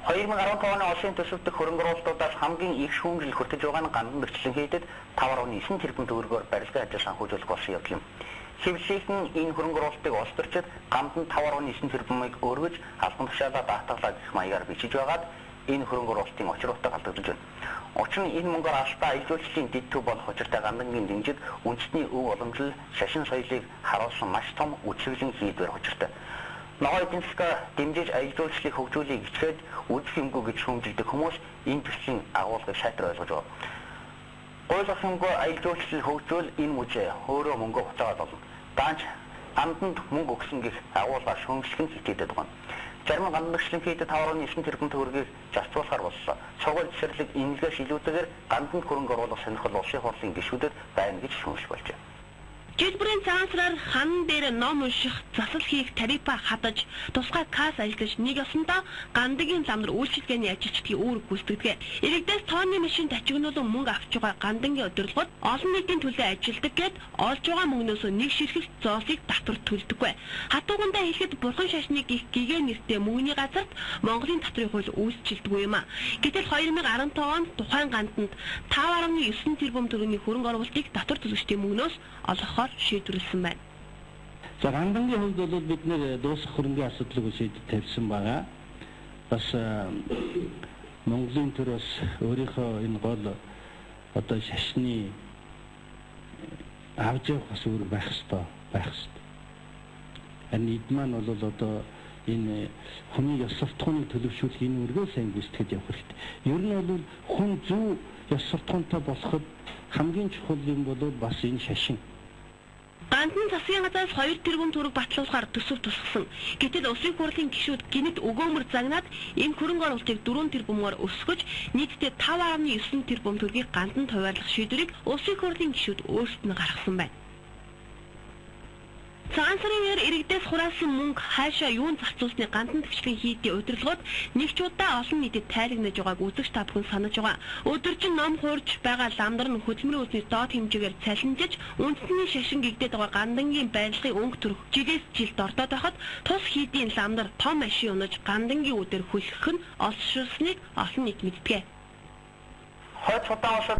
2015 оны улсын төсөв дэх хөрөнгө оруулалтуудаас хамгийн их шүүмжил хүртэж байгаа нь Гандан дэвшлэн хийдэд 5.9 тэрбум төгрөгөөр барилгын ажил санхүүжүүлэх болсон явдал юм. Хэвлэлийнхэн энэ хөрөнгө оруулалтыг улс төрчид Гандан 5.9 тэрбумыг өргөж албан тушаалаа даатгалаа гэх маягаар бичиж байгаад энэ хөрөнгө оруулалтын учир утга алдагдаж байна. Учир нь энэ мөнгөөр алдаа аялал жуулчлалын дэд төв болох учиртай Гандангийн дэмжид үндэсний өв уламжлал шашин соёлыг харуулсан маш том үчиглэн хийдвэр учиртай. Ногоо эдийн засгаа дэмжиж аялал жуулчлалыг хөгжүүлэе гэчихэд үзэх юмгүй гэж шүүмжилдэг хүмүүс энэ төслийн агуулгыг сайтар ойлгож байгаа. Гуйлгах юмгүй аялал жуулчлал хөгжүүл энэ мужээ өөрөө мөнгө буцаагаад олно. Даанч Ганданд мөнгө өгсөн гэх агуулгаар шүүмжлэх нь хитийдэд байгаа. Зарим гандагчлан хийдэд 5.9 тэрбум төгрөгийг зарцуулахар боллоо. Сургууль тесэрлэг эмнэлгээс илүүтэйгээр Ганданд хөрөнгө оруулах сонирхол улсын хурлын гишүүдэд байна гэж шүүмжлэх болжээ. Жил бүрийн цагаан сараар хан дээр ном унших, засал хийх тарифа хадаж, тусгай касс ажиллаж нэг ёсондоо Гандагийн лам нар үйлчилгээний ажилчдын үүрэг гүйцэтгэдэг. Иргэдээс тооны машин тачигнуулан мөнгө авч байгаа Гандангийн удирдлагууд олон нийтийн төлөө ажилладаг гэд олж байгаа мөнгнөөсөө нэг ширхэг зоосыг татвар төлдөггүй. Хатуугандаа хэлэхэд бурхан шашныг их гэгээ нэртэй мөнгөний газарт Монголын татврын хууль үйлчилдэггүй юм а. Гэтэл 2015 онд тухайн Ганданд 5.9 тэрбум төгрөгийн хөрөнгө оруулалтыг татвар төлөгчдийн мөнгнөөс олгохоор шийдвэрлэсэн байна. За Гандангийн хувьд бол бид нэр дуусах хөрөнгөний асуудлыг шийдэж тавьсан байгаа. Бас Монголын төр бас өөрийнхөө энэ гол одоо шашны авч явах бас үүрэг байх ёстой байх ёстой. Харин эд маань бол одоо энэ хүний ёс суртахууныг төлөвшүүлэх энэ үүргээ сайн гүйцэтгэж явах хэрэгтэй. Ер нь бол хүн зөв ёс суртахуунтай болоход хамгийн чухал юм бол бас энэ шашин. Гандан засгийн газраас 2 тэрбум төгрөг батлуулахаар төсөв тусгасан. Гэтэл улсын хурлын гишүүд гэнэт өгөөмөр загнаад энэ хөрөнгө оруулалтыг 4 тэрбумаар өсгөж нийтдээ 5.9 тэрбум төгрөгийг Ганданд хуваарлах шийдвэрийг улсын хурлын гишүүд өөрсдөд нь гаргасан байна. Цагаан сарын үеэр иргэдээс хураасан мөнгө хаашаа юун зарцуулсныг Гандан дэвшлэгийн хийдийн удирдлагууд нэг ч удаа олон нийтэд тайлагнаж байгааг үзэгч та бүхэн санаж байгаа. Өдөржин ном хуурж байгаа ламдар нь хөдөлмөрийн үсний доод хэмжээгээр цалинжиж үндэсний шашин гэгдээд байгаа Гандангийн барилгын өнгө төрх жилээс жил дордоод байхад тус хийдийн ламдар том машин унаж Гандангийн үдээр хөлөх нь олшруулсныг олон нийт мэддэг. Хойд Судан улсад